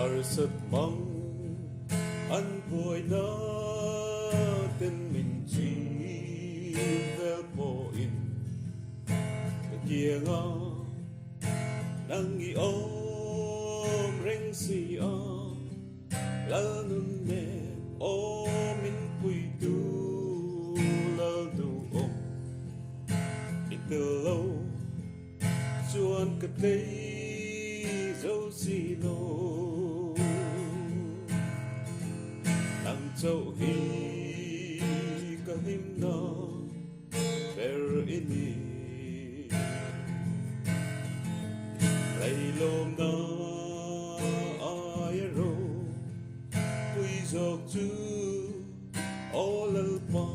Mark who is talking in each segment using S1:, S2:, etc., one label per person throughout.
S1: Harsat mang an buaina ten min chim vel pawhin ka kianga nang i awm reng si a, Lalnun nen awm in puitu lal duhawm i tel lo. Chuan ka tlei zo si lo. Nang chauh hi ka hlimna ber i ni. Leilawmna aia ro pui zawk chu Aw Lalpa,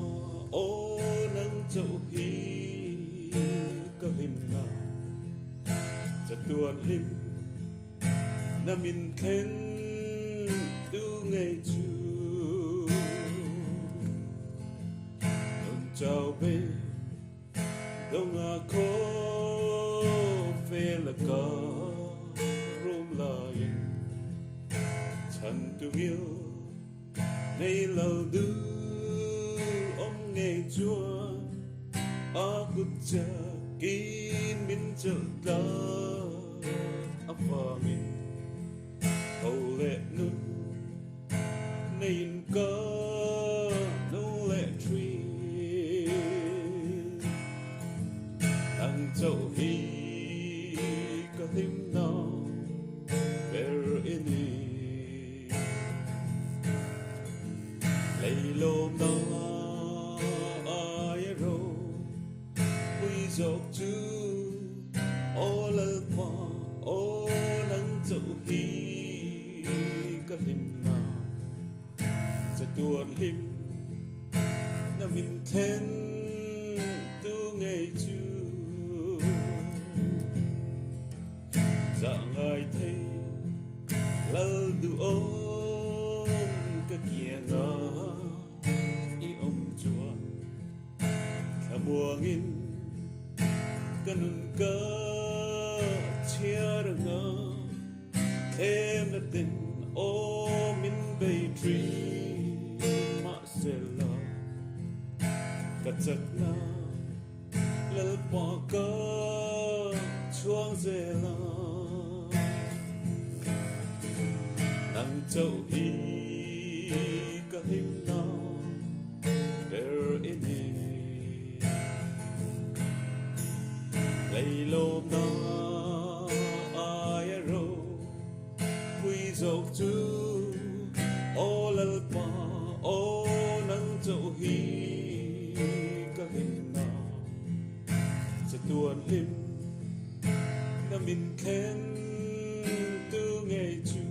S1: aw nang chauh hi ka hlimna, chatuan hlim na min thlen tu ngei chu. Nun chau be donga khaw fe laka rum laiin chhan tu ngil. Nei lo duh awm ngei chuan a kut chakin min chelh tlat avangin ho leh nun neiin ka no leh thin. Nang chauh hi ka hlimna ber i ni. Leilawmna aia ro pui zawk chu Aw Lalpa, aw nang chauh hi ka hlimna chatuan hlim na min thlen tu ngei chu. Zah ngai thei lal duhawm ka kianga i awm chuan thlamuangin ka nun ka chhiar anga thlemna ten aw min bei thin mahsela ka chakna Lalpa ka chhuang zel a, nang chauh hi ka hlimna ber i ni. Leilawmna aia ro pui zawk chu Aw Lalpa, aw nang chauh hi ka hlimna chatuan hlim na min thlen tu ngei chu.